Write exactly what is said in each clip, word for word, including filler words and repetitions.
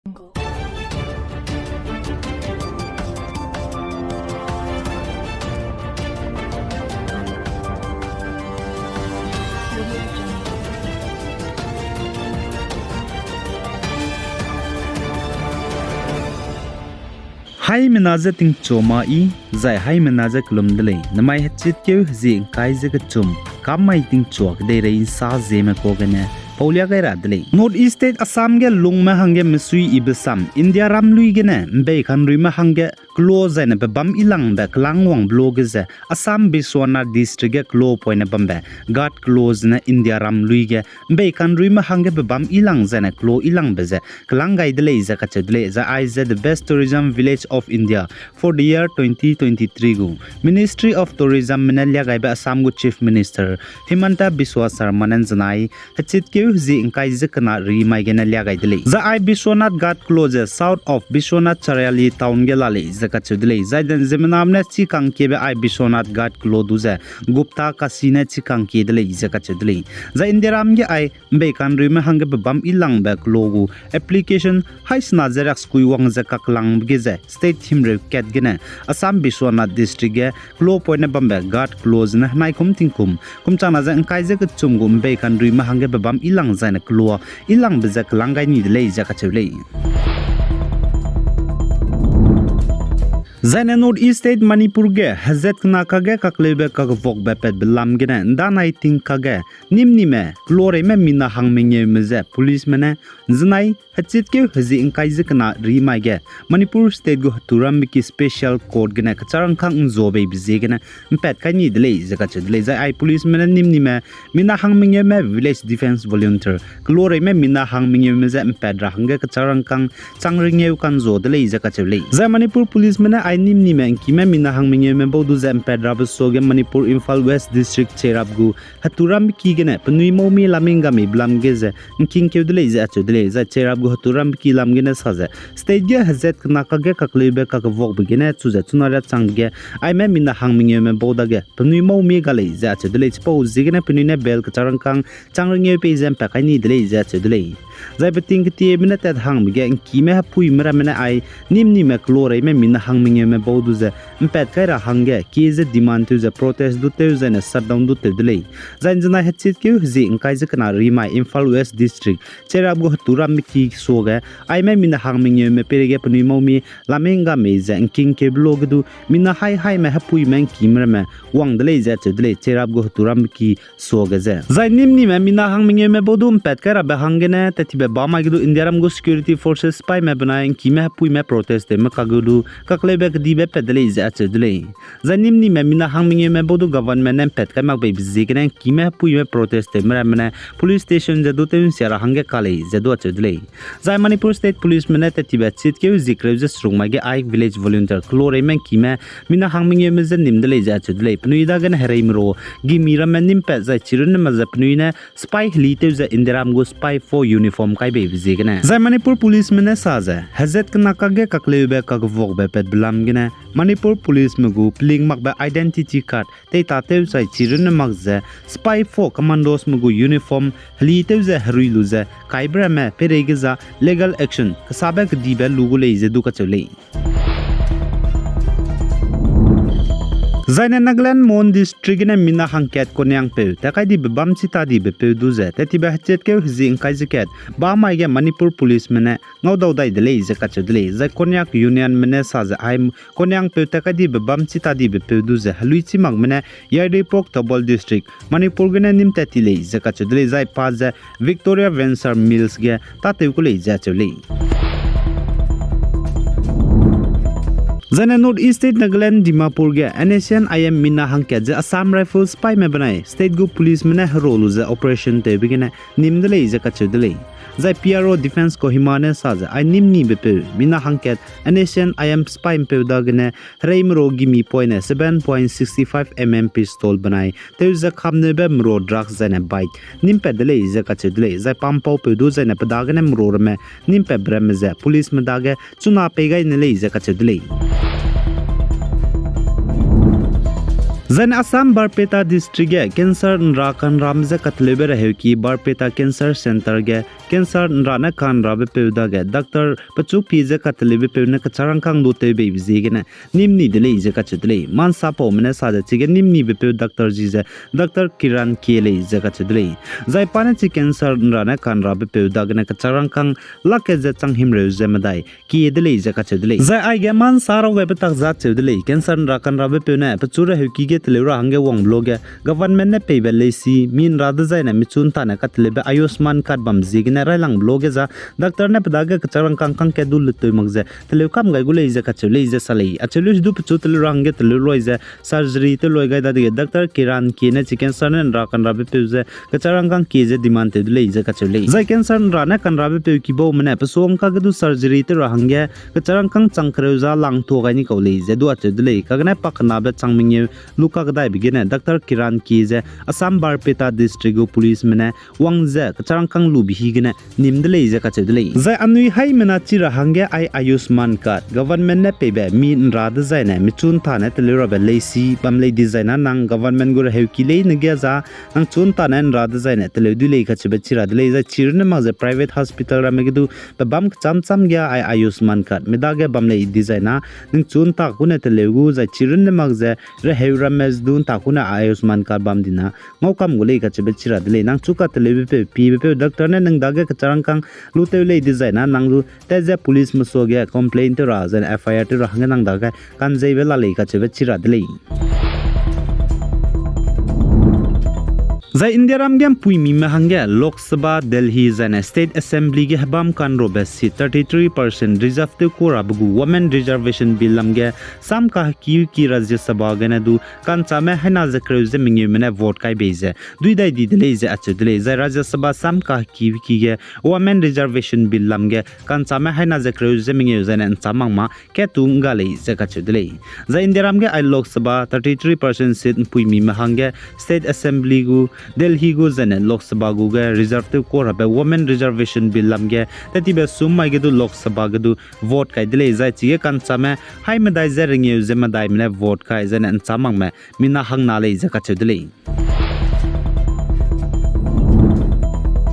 Haimena je tingchua ma i, zai haimena je kelum de lei. Namai hechitkeu hezie ngkai ze kechum, kam mai tingchua kedeirei nsa zieme kua gene paulia gai ra de lei. North East State Assam ge lungme hangge mesui ibe sam, India ram lui gene mbei kanruime hangge kelo zaine pebâm ilangbe kelangwangbe lo ge ze Assam Biswanath District ge kelo poine bambe Ghat kelo zene India ram lui ge mbei kanruime hangge pebâm ilang zaine kelo ilangbe ze kelang gai de lei ze kacheu de lei. Zai aize the best tourism village of India for the year twenty twenty-three gu Ministry of Tourism me ne lia gaibe Assam gu Chief Minister Himanta Biswa Sarma ne nzenai hechitkeu hezie ngkai ze kena ri mai gene lia gai de lei. Zai ai Biswanath Ghat kelo ze south of Biswanath Chariali town ge la lei ze kacheu de lei. Zai den ziemmename ne chikangkiebe ai Biswanath Ghat kelo du ze Gupta Kasi ne chikangkie de lei ze kacheu de lei. Zai India ram ge ai mbei kanruime hangge pebâm ilangbe kelo gu application haisena ze riaksekui wang ze kaklangbe ge ze state himreu kat gene Assam Biswanath District ge kelo poine bambe Ghat kelo zene henai kum tingkum kum changna ze ngkai ze kechum gu mbei kanruime hangge pebâm ilang zaine kelo ilangbe ze kelang gai ni de lei ze kacheu lei. Zaine North East State Manipur ge hezat kena kage kakleube kakevuakbe patbe lam gene ndanai ting kage nimnime keloreime mina hang mengeume ze policeme ne nzenai hechitkeu hezie ngkai ze kena ri mai ge Manipur State gu heturambeki Special Court gene kecharangkang nzuabeibe ziegene mpat kai ni de lei ze kacheu de lei. Zai ai policeme ne nimnime mina hang mengeume Village Defence Volunteer keloreime mina hang mengeume je mpat ra hangge kecharangkang chang rengeu kanzua de lei ze kacheu lei. Zai Manipur policeme ne ai nimnime ngkime mina hang mengeume bau du ze mpat rabe suage Manipur Imphal West District Cherap gu heturambeki gene penui maumi laminggameibe lam ge ze ngkingkeu de lei ze acheu de lei. Zai Cherap gu heturambeki lam gene sa ze state ge hezat kena kage kakleube kakevuakbe gene chu ze chuna riachangbe ge aime mina hang mengeume bau dage penui maumi ga lei ze acheu de lei. Chipau ziegene penui ne bail kecharangkang chang rengeu pei ze mpat kai ni de lei ze acheu de lei. Zai beting ketieme ne tat hangbe ge ngkime hepuime ramme ne ai nimnime keloreime mina hang mengeume bau du ze mpat kai ra hangge kie ze demand tew ze protest du tew zaine shutdown du tew de lei. Zai nzenai hechitkeu hezie ngkai ze kena ri mai Imphal West District Cherap gu heturambeki suage aime mina hang mengeume peireige penui maumi laminggamei ze ngkingkeube lo ge du mina hai haime hepuime ngkime ramme wang de lei ze acheu de lei. Cherap gu heturambeki suage ze zai nimnime mina hang mengeume bau du mpat kai rabe hanggene tattibe bamai ge du Indiaram gu security forces sipaime benai ngkime hepuime protest tewme kageu lu kakleube kedibe pat de lei ze acheu de lei. Zai nimnime mina hang mengeume bau du government ne mpat kai makbeibe ziegene ngkime hepuime protest tewme ramme ne police station ze du tew nsia ra hangge ka lei ze du acheu de lei. Zai Manipur State Policeme ne tattibe chitkeu hezie kereu ze seruk mai ge ai village volunteer keloreime ngkime mina hang mengeume je nim de lei ze acheu de lei. Penui dagene hereime ro gimi ramme nim pat zai chirunne mak ze penui ne sipai heli tew ze Indiaram gu sipai fo uniform kaibeibe ziegene. Zai Manipur Policeme ne sa ze hezat kena kage kakleube kakevuakbe patbe lam gene Manipur Policeme gu peling makbe identity card teitatew zai chirunne mak ze sipai fo commandosme gu uniform heli tew ze herui lu ze kaibe ramme peireige za legal action kesabe kedibe lu gu lei ze du kacheu lei. Zaine Nagaland Mon District gene mina hangkat Konyangpeu tat kai dibe bam chi ta dibe peu du ze tattibe hechitkeu hezie ngkai ze kat bamai ge Manipur Policeme ne ngaudau dai de lei ze kacheu de lei. Zai Konyak Unionme ne sa ze ai Konyangpeu tat kai dibe bam chi ta dibe peu du ze helui chi makme ne Yairipok Thoubal District Manipur gene nim tat ti lei ze kacheu de lei. Zai pa ze Victoria Venture Mills ge tâtew ku lei ze acheu lei. Zaine North East State Nagaland Dimapur ge N S C N I M mina hangkat ze Assam Rifles sipaime benai state gu policeme ne hero lu ze operation tewbe gene nim de lei ze kacheu de lei. Zai P R O Defence Kohima ne sa ze ai nim nibe peu mina hangkat N S C N I M sipai mpeu dagene hereime ro gimi poine seven point six five M M pistol benai tew ze kamneube mero drugs zaine bike nim pat de lei ze kacheu de lei. Zai pampaupeu du zaine pe dagene mero ramme nim patbe ramme ze policeme dage chuna pei gai ne lei ze kacheu de lei. Zaine Assam Barpeta District ge cancer ’nra kanrame je kateleube reheuki Barpeta Cancer Centre ge cancer ’nra ne kanrabe peu dage doctor pechu pie ze kateleube peu ne kecharangkâng lutewbeibe ziegene nîm ni de lei ze kacheu de lei. Mansapaume ne sa ze chige nîm nibe peu doctor ji ze Doctor Kiran K lei ze kacheu de lei. Zai pa ne chi cancer ’nra ne kanrabe peu dagene kecharangkâng lak kat ze chang himreu ze medai kie de lei ze kacheu de lei. Zai aige mansa raw gaibe tak ze acheu de lei, cancer ’nra kanrabe peu ne pechu reheuki ge teleu ra hangge wangbe luage government ne peibe leisi, mi ’nra dezaine michu ’ntane kateleube Ayushman card bam ziegene railangbe luage za doctor ne pe dage kecharangkâng kangkat du luteu mak ze teleu kam gai gu lei ze kacheu lei ze sa lei. Acheu leu du pechu teleu ra hangge teleu loi ze surgery tew loi gai dadege Doctor Kiran K ne chi cancer ne ’nra kanrabe peu ze kecharangkâng kie ze demand tew de lei ze kacheu lei. Zai cancer ’nra ne kanrabe peu kibaume ne pe suangka ge du surgery tew ra hangge kecharangkâng chang kereu za lang tuâ gai ni kau lei ze du acheu de lei. Kagene pakenabe chang mengeu lu kakdaibe gene Doctor Kiran K ze Assam Barpeta District gu policeme ne wang ze kecharangkâng lube hi gene nîm de lei ze kacheu de lei. Zai anui haimena chi ra hangge ai Ayushman card, government ne peibe mi ’nra dezaine michu ’ntane teleu rabe leisi bam lei dizai na nang government gu reheuki leine ge za nang chu ’ntane ’nra dezaine teleu dui lei kacheube chi ra de lei. Zai chi runne mak ze private hospital ramme ge du pe bam kechâm châm ge ai Ayushman card mi dage bam lei dizai na nang chu ’nta kune teleu gu zai chi runne mak ze reheu ramme du ’nta kune Ayushman card bam di na ngau kam gu lei kacheube chi ra de lei. Nang chu kateleube peu piebe peu doctor ne nang dage kecharangkâng luteu lei dizai na nang du tat ze policeme suage complaint tew ra zaine F I R tew ra hangge nang dage kanzeibe la lei kacheube chi ra de lei. Zai Indiaram ge ’mpuimime hangge Lok Sabha, Delhi zaine State Assembly ge hebâm kanrobe seat thirty three percent reserve tew ku rabe gu Women Reservation Bill lam ge sam kaheki ki Rajya Sabha gene du ka'nchame haina ze kereu ze mengeume ne vote kai bei ze dui dai di de lei ze acheu de lei. Zai Rajya Sabha sam kaheki ki ge Women Reservation Bill lam ge ka'nchame haina ze kereu ze mengeu zaine ’ncham mak ma kat tu ’ngga lei ze kacheu de lei. Zai Indiaram ge ai Lok Sabha thirty three percent seat ’mpuimime hangge State Assembly gu, Delhi gu zaine Lok Sabha gu ge reserve tew ku rabe Women Reservation Bill lam ge tat tibe sum mai ge du Lok Sabha ge du vote kai de lei. Zai chige ka'nchame hai medai ze rengeu ze medaime ne vote kai zaine ’ncham makme mina hangna lei ze kacheu de lei.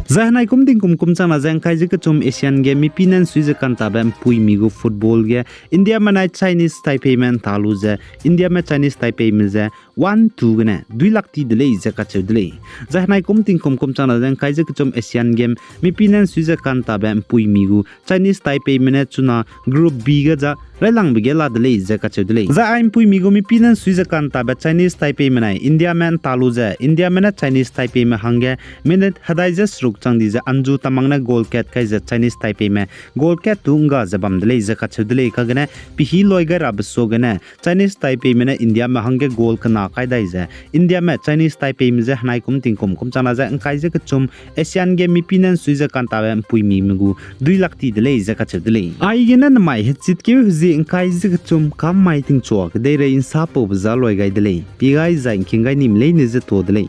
Zai henai kum tingkum kum changna ze ’ngkai ze kechum Asian Game mipi ne ’nsui ze ka'ntabe ’mpuimi gu football ge Indiame nai Chinese Taipeime ’nta lu ze Indiame Chinese Taipeime ze one two gene dui lak ti de lei ze kacheu de lei. Zai henai kum tingkum kum changna ze ’ngkai ze kechum Asian Game mipi ne ’nsui ze ka'ntabe ’mpuimi gu Chinese Taipeime ne chuna Group B ge za railangbe ge la de lei ze kacheu de lei. Zai ai ’mpuimi gu mipi ne ’nsui ze ka'ntabe Chinese Taipeime nai Indiame ’nta lu ze Indiame ne Chinese Taipeime hangge minute hedai ze seruk chang di ze anju tamang ne goal kat kai ze Chinese Taipeime goal kat tu ’ngga ze bam de lei ze kacheu de lei. Kagene pehî loi gai rabe suagene Chinese Taipeime ne Indiame hangge goal kena kai dai ze Indiame Chinese Taipeime ze henai kum tingkum kum changna ze ’ngkai ze kechum Asian Game mipi ne ’nsui ze ka'ntabe ’mpuimime gu dui lak ti de lei ze kacheu de lei. Aigene nemai hechitkeu hezie ’ngkai ze kechum kam mai tingchua kedeirei ’nsapaube za loi gai de lei. Pie gai zai ’ngking gai nime leine ze tuâ de lei.